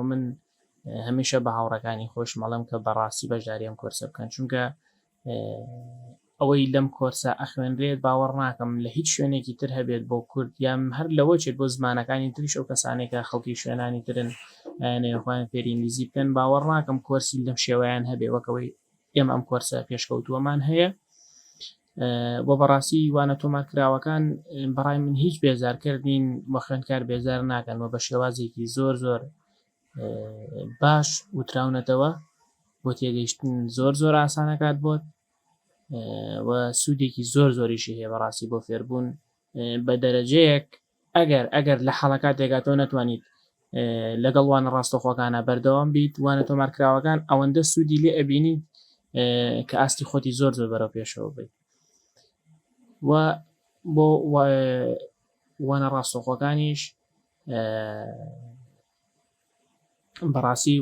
من هەمیشە بە هاوڕەکانی خۆشم ئەڵێم کە بەڕاستی بەشداری ئەم کۆرسە بکەن چونکە ئەوەی لەم کۆرسە ئەخوێنرێت باوەڕ ناکەم لە هیچ شوێنێکی تر هەبێت بۆ کورد یان هەر لەوە چێت بۆ زمانەکانی تریش ئەو کەسانێک کە خەڵکی شوێنانی ترن خۆیان فێری ئینگلیزی بکەن باوەڕ ناکەم کۆرسی لەم شێوەیان هەبێ وەکەوەی ئێمە ئەم کۆرسە پێشکەوتووەمان هەیە بۆ بەڕاستی وانە تۆمارکراوەکان بەڕای من هیچ بێزارکەر نین و خوێندکار بێزار ناکەن و بە شێوازێکی زۆر زۆر باش وتراونەتەوە بۆ تێگەیشتن زۆر زۆر ئاسانەکات بۆت و سوودێکی زۆر زۆریشی هەیە بەڕاستی بۆ فێربوون بە دەرەجەیەک ئەگەر ئەگەر لە حەڵەکاتێکا تۆ نەتوانیت لەگەڵ وانە ڕاستەخۆکانە بەردەوام بیت وانە تۆمارکراوەکان ئەوەندە سوودی لێ ئەبینیت کە ئاستی خۆتی زۆر زۆر بەرەو پێشەوە بیت و بۆ وانە ڕاستەخۆکانیش بەڕاستی.